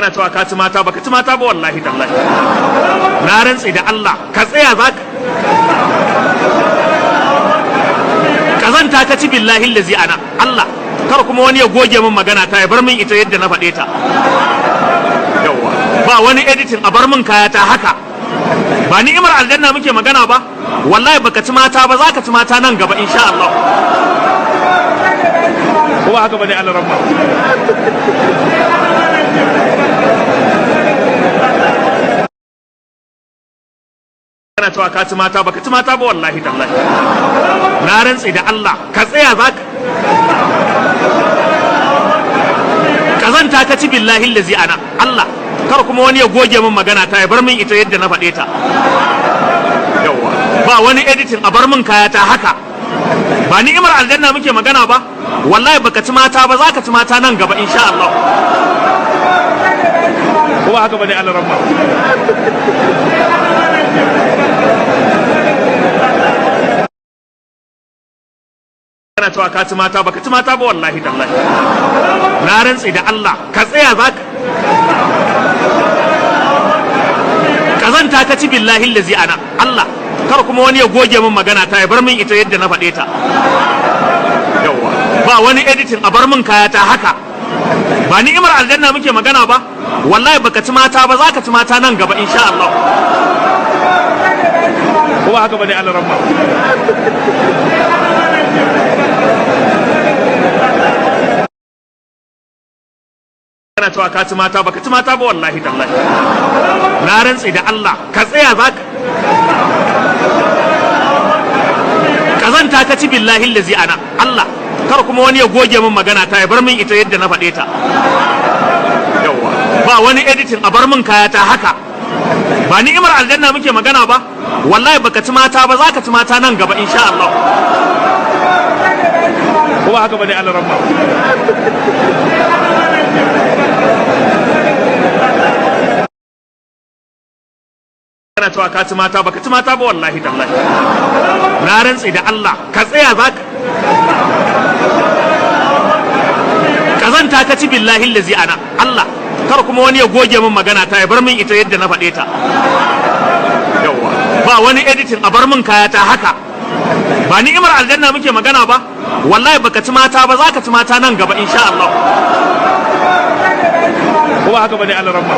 Kana cewa ka ci mata, baka ci mata ba, wallahi tallahi. Na rantse da Allah, ka tsaya za ka kazanta ka ci, billahi lazi ana Allah. Kar kuma wani ya goge min magana ta, ya bar min ita yadda na faɗe ta. Yawwa, ba wani editing, a bar min kaya ta haka. Ba ni'imar aljanna muke magana ba? Wallahi baka ci mata ba, za ka ci mata nan gaba insha Allah. Ko ba haka bane, Allah rahma? Kana cewa ka ci mata, baka ci mata ba, wallahi tallahi. Na rantse da Allah, ka tsaya za ka kazanta ka ci, billahi lazi ana Allah. Kar kuma wani ya goge min magana ta, ya bar min ita yadda na faɗe ta. Yawwa, ba wani editing, a bar min kaya ta haka. Ba ni'imar aljanna muke magana ba? Wallahi baka ci mata ba, za ka ci mata nan gaba insha Allah. Ko ba haka bane, Allah rahma? Kana cewa ka ci mata, baka ci mata ba, wallahi tallahi. Na rantse da Allah, ka tsaya za ka kazanta ka ci, billahi lazi ana Allah. Kar kuma wani ya goge min magana ta, ya bar min ita yadda na faɗe ta. Yawwa, ba wani editing, a bar min kaya ta haka. Ba ni'imar aljanna muke magana ba? Wallahi baka ci mata ba, za ka ci mata nan gaba insha Allah. Ko ba haka bane, Allah rahma? Kana cewa ka ci mata, baka ci mata ba, wallahi tallahi. Na rantse da Allah, ka tsaya za ka kazanta ka ci, billahi lazi ana Allah. Kar kuma wani ya goge min magana ta, ya bar min ita yadda na faɗe ta. Yawwa, ba wani editing, a bar min kaya ta haka. Ba ni'imar aljanna muke magana ba? Wallahi baka ci mata ba, za ka ci mata nan gaba insha Allah. Ko ba haka bane, Allah rahma? Kana cewa ka ci mata, baka ci mata ba, wallahi tallahi. Na rantse da Allah, ka tsaya za ka kazanta ka ci, billahi lazi ana Allah. Kar kuma wani ya goge min magana ta, ya bar min ita yadda na faɗe ta. Yawwa, ba wani editing, a bar min kaya ta haka. Ba ni'imar aljanna muke magana ba? Wallahi baka ci mata ba, za ka ci mata nan gaba insha Allah. Ko ba haka bane, Allah rahma?